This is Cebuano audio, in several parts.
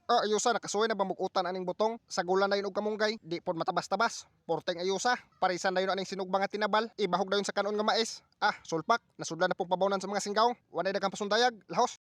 Ah, ayusa, nakasuway na ba mugutan aning butong? Sagulan na yun og kamunggay, di pod matabas-tabas. Porteng ayusa, parisan na yun aning sinugba nga tinabal, ibahog na yun sa kanon nga mais. Ah, sulpak, nasudlan na pong pabawnan sa mga singgaw. Wanay daghang pasundayag, lahos.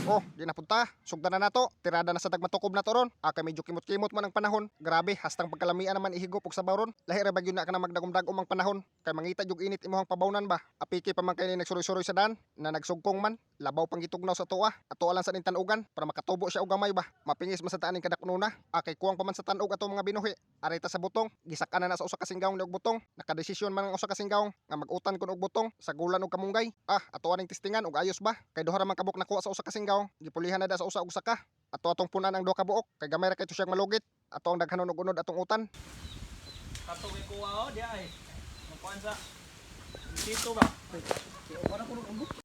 Oh, di na punta. Sugdan na nato. Tirada na sa tagmatukob na to ron. Ah, kay medyo kimot-kimot man ang panahon. Grabe, hastang pagkalamian naman ihigop og sabaw ron. Lahi ra ba gyud na ka na magdagom-dagom ang panahon. Kay mangita jug init imong pabawnan ba. Apiki pa man kay ni nagsuroy-suroy sa dan, na nagsugkong man. Labaw pang gitugnaw sa tuwa. Ato lang sa ning tan-ugan para makatubo siya og gamay ba. Mapingis man sa taaning kadaknuna. Ah, kay kuwang pa man sa tan-og ato mga binuhi. Arita sa butong, gisak-an na na sa usa ka singgawng ni og butong. Nakadesisyon man ang usa ka singgawng nga mag-utan kun og butong sa gulan og kamunggay. Ah, ato aning testingan og ayos ba? Kay duha ra man kabuk nakuha sa usa ka singgawng, gipulihan na da sa usa og saka. Ato atong punan ang duha ka buok kay gamay ra kay to siyang malugit. Ato ang daghanon og unod atong utan. Kato kay kuha oh, di ay. Magkuan sa dito ba?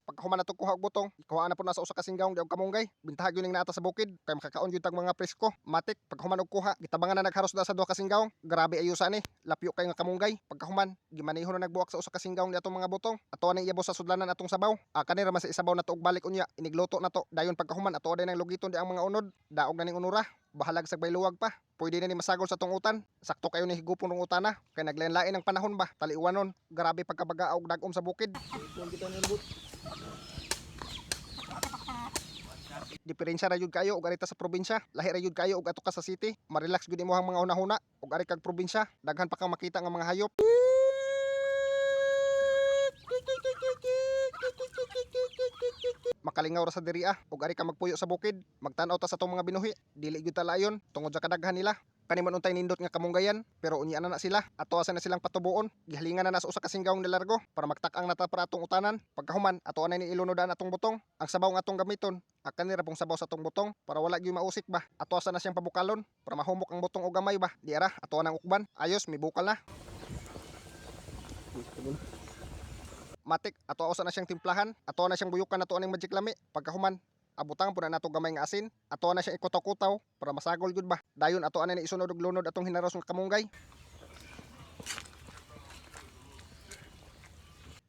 Pagkahuman nato kuha og butong, ikuha na po na sa usa ka singgawng di og kamunggay. Bintahag yun ning naata sa bukid kay makakaon gyud tag mga presko. Matik pagkahuman og kuha, gitabangan na nagharos da sa duha ka singgawng. Grabe ayusa ni, lapyo kay nga kamunggay. Pagkahuman, gimaneho na nagbuak sa usa ka singgawng di atong mga butong. Ato nang iabot sa sudlanan atong sabaw. Ah, kani ra man sa isabaw nato og balik unya, inigluto na to. Dayon pagkahuman ato day nang lugiton di ang mga unod. Daog na ning unura. Bahalag sa bayluwag pa. Pwede na ni masagol sa tong utan. Sakto kayo ni higupon ng utana. Kay naglain-lain ang panahon ba. Taliwanon. Grabe pagkabaga og dagom sa bukid. Diferensya ra jud kayo og arita sa probinsya. Lahi ra jud kayo og ato ka sa city. Marelax gud imong mga hunahuna og ari kag probinsya. Daghan pa kang makita nga mga hayop. Makalingaw ra sa diri ah og ari ka magpuyo sa bukid. Magtan-aw ta sa atong mga binuhi. Dili gyud ta layon tungod sa kadaghan nila. Kani man untay nindot nga kamunggayan, pero unya na na sila. Ato asa na silang patubuon. Gihalingan na na sa usa ka singgawng nilargo para magtak-ang nata para atong utanan. Pagkahuman, ato na ni ilunodan atong butong. Ang sabaw nga atong gamiton, akan ni ra pong sabaw sa atong butong para wala gyud mausik ba. Ato asa na siyang pabukalon para mahumok ang butong og gamay ba. Di ara, ato nang ukban. Ayos, mibukal na. Matik, ato usa na siyang timplahan, ato na siyang buyukan ato aning magic lami. Pagkahuman, abutang po na nato gamay nga asin, ato na siyang ikutaw-kutaw para masagol gyud ba. Dayon ato na ni isunod og lunod atong hinaros nga kamunggay.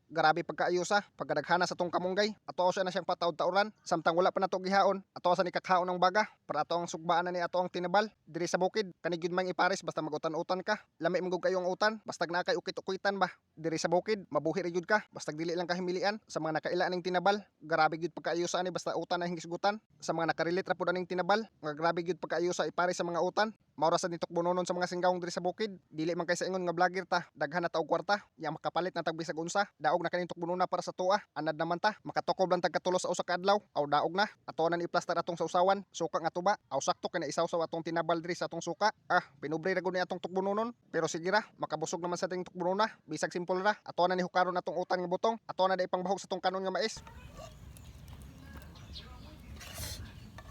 Grabe pagkaayusa, pagkadaghana sa tong kamunggay, ato siya na siyang pataod-tauran, samtang wala pa nato gihaon, ato sa ni kakaon ng baga, para ato ang sugbaan na ni ato ang tinabal, diri sa bukid, kani gyud mang ipares basta magutan-utan ka, lami man gud kayo ang utan, basta naa kay ukit-ukitan ba, diri sa bukid, mabuhi ra gyud ka, basta dili lang kahimilian, sa mga nakaila aning tinabal, grabe gyud pagkaayusa ani basta utan na hingisgutan, sa mga nakarelate ra pud aning tinabal, nga grabe gyud pagkaayusa ipares sa mga utan, mao ra sad ni tukbononon sa mga singgawng diri sa bukid, dili man kay sa ingon nga vlogger ta, daghan na ta og kwarta, ya makapalit na tag bisag unsa, daog na kaning tukbonona para sa tuwa, anad naman ta, makatukob lang tag katulos sa usa ka adlaw, aw daog na, ato na ni iplastar atong sausawan, suka nga tuba, aw sakto kay naisawsaw atong tinabal diri sa atong suka, ah, pinubre ra gud ni atong tukbononon, pero sige ra, makabusog naman sa ating tukbonona, bisag simple ra, ato na ni hukaron atong utan nga butong, ato na di ipangbahog sa atong kanon nga mais.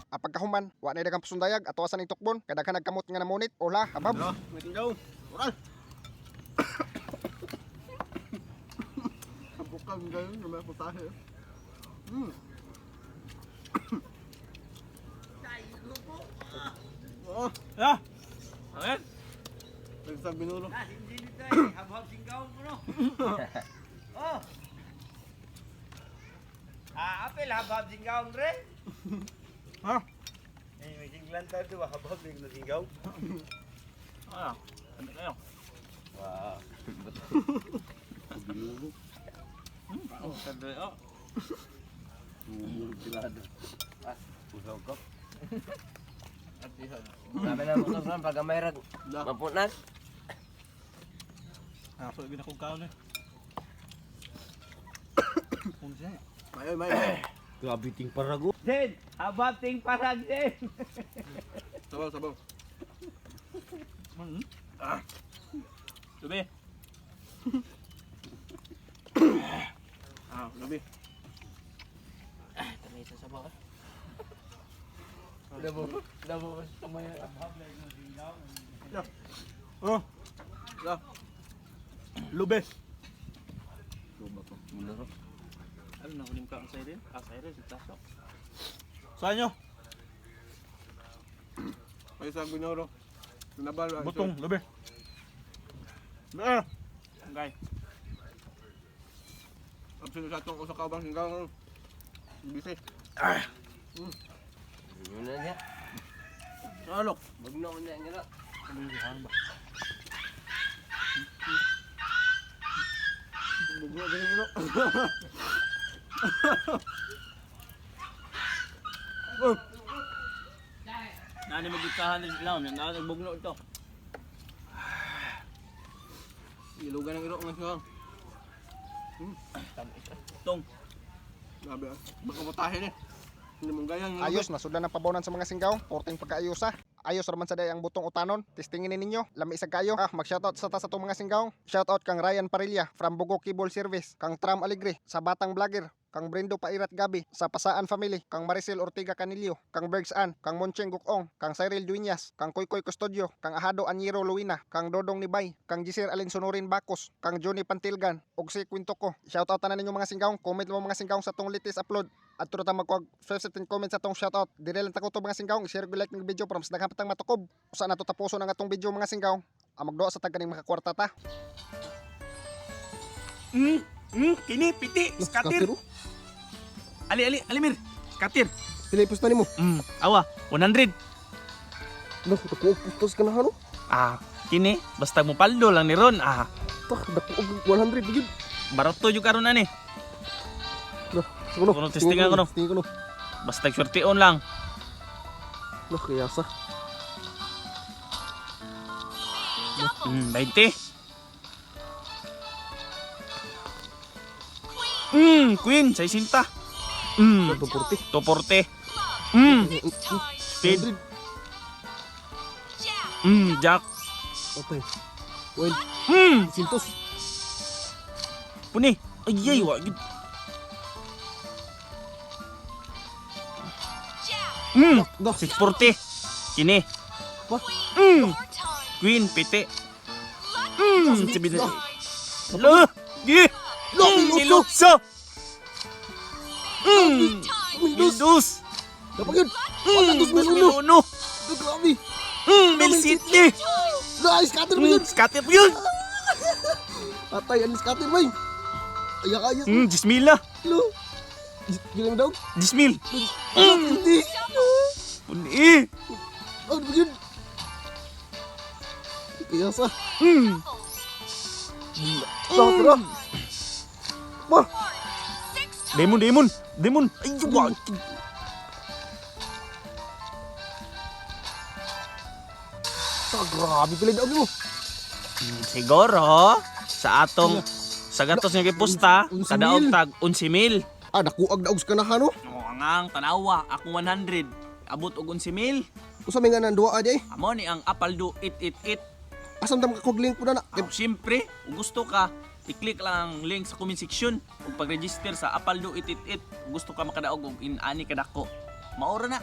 Ah, pagkahuman, wa na daghang pasundayag, ato sa ning tukbon, kay daghan nagkamot nga namunit, ola, habab. Hello, may tinggaw. Oral. Bukang ganun, may putahe. Oh, Ah. Amen. nagsag binuro. Ah, hindi dito ay habhab singgaw mo no. Oh. Ah, apel habhab singgaw re. Ha? Eh, may singlan tayo diba habhab ning singgaw. Ah, ano kayo? Wow. Binugo. Oh, sabi oh. Bumulog sila. Ah, usaw ko. Atihan. Sabi na mo sa pag may rag. Da. Mapunan. Ah, so gina kong kaon eh. Kung siya. May, may, may. Grabe ting parago. Den, habhab ting parag den. Sabaw, sabaw. Ah. Tubi. Ah, gabi. Tamay sa sabaw. Dabo, dabo sa may. Oh. Da. Lube. Muloro. Ano na kunim ka ang siren? Ah, siren si Tasok. Saan nyo? May isang binuro. Tinabal. Butong, lube. Ah! Okay. Absent sa atong usa ka ubang singgaw. Bisi. Yun na niya. Alok. Bugno na nga. Bugno ganyan ilo. Nani magikahan din sila. Nani nagbugno ito. Ilugan ng ilo ng singgaw. Tong. Grabe ah. Baka matahin eh. Hindi mong gayang. Ayos, nasudlan ang pabonan sa mga singgaw. Porting pagkaayusa. Ayos raman sa day ang butong utanon. Testingin ni ninyo. Lami isag kayo. Ah, mag-shoutout sa ta sa itong mga singgaw. Shoutout kang Ryan Parilla from Bugo Cable Service. Kang Tram Alegre sa Batang Vlogger. Kang Brendo Pairat Gabi sa Pasaan Family, kang Maricel Ortega Canillo, kang Bergs Ann, kang Moncheng Gukong, kang Cyril Dueñas, kang Koykoy Custodio, kang Ahado Anyero Luina, kang Dodong Nibay, kang Gisir Alinsunurin Bacos, kang Johnny Pantilgan, ug si Quinto ko. Shoutout tanan ninyo mga singgaw. Comment mo mga singgaw sa tong latest upload. At ta magkuhag 15 comments sa tong shoutout. Dire lang ta ko to mga singgaw. I-share ko like ng video para mas daghan pa tang matukob. Usa na to tapuson ang atong video mga singgaw. Ang magduwa sa tag kaning makakwarta ta. Kini, piti, scatter. Ali, ali, ali, mir. Scatter. Pila ipusta nimo? Awa, 100. No, dako og pustos ka na hano. Ah, kini, basta mo paldo lang ni Ron. Ah, Tah, dako og 100 gyud. barato yung karon ani. No, sige no. Kuno, testingan ko, no. Testingan ko no. Basta swerteon lang. No, kayasa. 20. Queen, 60. 240. 240. Speed. Jack. Okay. Well, sintos. Puni. Ay, ay, wa. Gid. No, 640. Kini. Ba? Queen, piti. Sabi na. Lo! Gi! Lo, Nilukso! Mildus! Dapat yun. Wala, 2001. 2001! Grabe. Mil City! Nice, scatter mo yun. Scatter po yun! Patay, ang scatter mo yun. Ay, ayos. 10,000 na! Lo. Gila mo daw? 10,000! Hindi. Puni! Ano ba yun? Kayasa. Tara, tara. Ba? Demon, demon! Demon! Ay, wag! Ta, grabe pala daw mo. Siguro, sa atong sa gatos nga gipusta, 11,000. kadaog tag 11,000. Ah, nakuag daog sa kanahan, no? Oh, ang tanawa, akong 100. Abot og 11,000. Usa may nga nang duwa di ay. Amo ni ang Apaldo 888. Asam tam ka link po na na. Ah, siyempre, kung gusto ka, i-click lang ang link sa comment section ug pag-register sa Apaldo 888 kung gusto ka makadaog og inani kadako. Maura na.